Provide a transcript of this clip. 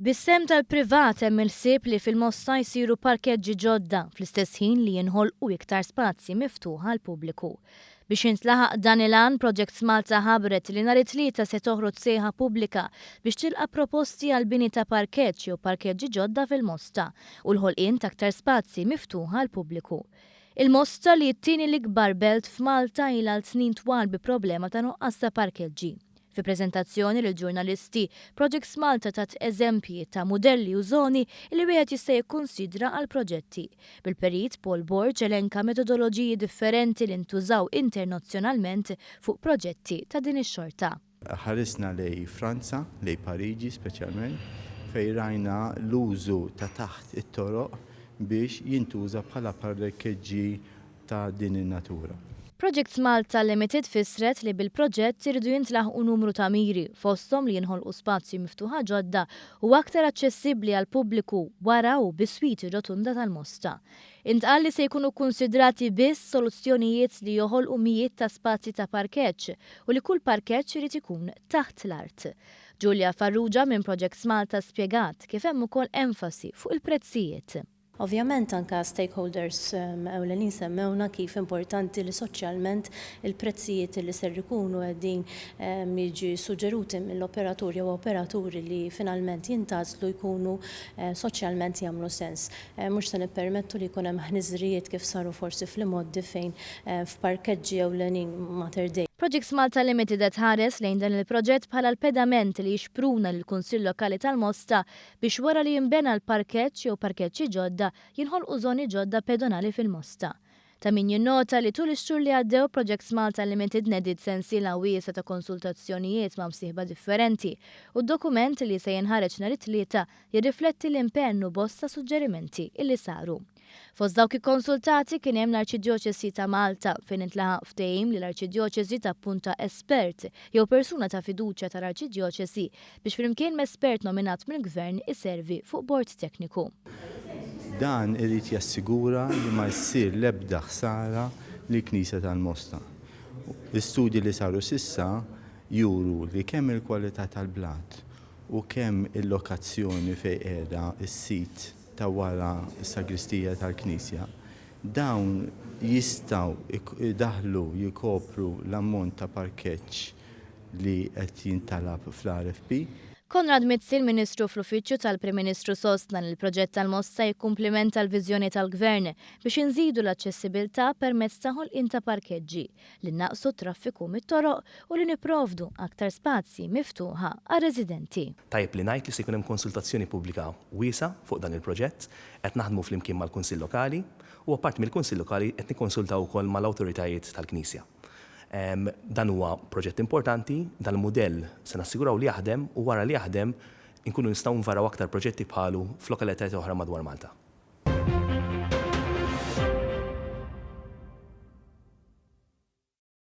Bis-sehem tal-privat hemm il-ħsieb li fil-Mosta jsiru parkeġġi ġodda fl-istess ħin li jinħolqu iktar spazji miftuħa għall-pubbliku. Biex jintlaħaq dan il-għan, Projects Malta ħabbret li nhar it-Tlieta se toħroġ sejħa pubblika biex tilqa' proposti għall-bini ta' parkeġġ jew parkeġġi ġodda fil-Mosta u l-ħolqien ta' aktar spazji miftuħa għall-pubbliku. Il-Mosta li hi t-tieni l-ikbar belt f'Malta ilha għal snin twal bi problema ta' nuqqas ta' parkeġġi. Fi preżentazzjoni lill-ġurnalisti, Projects Malta tat eżempji ta' mudelli u żoni li wieħed jista' jikkunsidra għall-proġetti. Bil-Perit Paul Borg elenka metodoloġiji differenti li ntużaw internazzjonalment fuq proġetti ta' din ix-xorta. Ħarisna lejn Franza, lejn Pariġi speċjalment, fejn rajna l-użu ta' taħt it-toroq biex jintuża bħala parkeġġi ta' din in-natura. Projects Malta Limited fissret li bil-proġett iridu jintlaħqu numru ta' miri, fosthom li jinħolqu spazji miftuħa ġodda u aktar aċċessibbli għall-pubbliku wara u biswit ir-Rotunda tal-Mosta. Intqal li se jkunu kkunsidrati biss soluzzjonijiet li joħolqu mijiet ta' spazji ta' parkeġġ u li kull parkeġġ irid ikun taħt l-art. Julia Farrugia minn Projects Malta spjegat kif hemm ukoll enfasi fuq il-prezzijiet. Ovvjament anke stakeholders ewlenin semmewna kif importanti li soċjalment il-prezzijiet li ser ikunu qegħdin jiġi suġġeruti mill-operatur jew operaturi li finalment jintgħażlu jkunu soċjalment jagħmlu sens. Mhux se nippermettu li jkun hemm ħniżrijiet kif saru forsi fl-imgħoddi fejn f'parkeġġi ewlenin Mater Dei. Projects Malta Limited qed tħares lejn dan il-proġett bħala l-pedament li jixpruna lill-Kunsill Lokali tal-Mosta biex wara li jinbena l-parkeġġ jew parkeġġi ġodda, jinħolqu żoni ġodda pedonali fil-Mosta. Ta' min jinnota li tul ix-xhur li għaddew Projects Malta Limited nediet sensiela wiesgħa ta' konsultazzjonijiet ma' msieħba differenti u d-dokument li se jinħareġ nhar it-Tlieta jirrifletti l-impenn u bosta suġġerimenti li saru. Fost dawk ikkonsultati kien hemm l-Arċidjoċesi ta' Malta, fejn intlaħaq ftehim li l-Arċidjoċesi tappunta espert jew persuna ta' fiduċja tal-Arċidjoċesi biex flimkien m'espert nominat mill-Gvern iservi fuq bord tekniku. Dan irid jassigura li ma ssir l-ebda ħsara lill-Knisja tal-Mosta. L-istudji li saru s'issa juru li kemm il-kwalità tal-blat u kemm il-lokazzjoni fejn qiegħda s-sit ta' wara s-sagristija tal-knisja, dawn jistgħu jdaħħlu, jkopru l-ammont ta' parkeġġ li qed jintalab fl-RFP. Konrad Mizzi, il-Ministru fl-Uffiċċju tal-Prim Ministru sostna li l-proġett tal-Mosta jikkumplimenta l-viżjoni tal-Gvern biex inżidu l-aċċessibilità permezz ta' ħolqien ta' parkeġġi, li nnaqqsu t-traffiku mit-toroq u li nipprovdu aktar spazji miftuħa għar-residenti. Tajjeb li ngħid li se jkun hemm konsultazzjoni pubblika wiesgħa fuq dan il-proġett. Qed naħdmu flimkien mal-Kunsill Lokali u apparti mill-Kunsill Lokali qed nikkonsultaw ukoll mal-awtoritajiet tal-Knisja. Dan huwa proġett importanti, dan il-mudell se nassiguraw li jaħdem u wara li jaħdem inkunu nistgħu nvaraw aktar proġetti bħalu f'lokalitajiet oħra madwar Malta.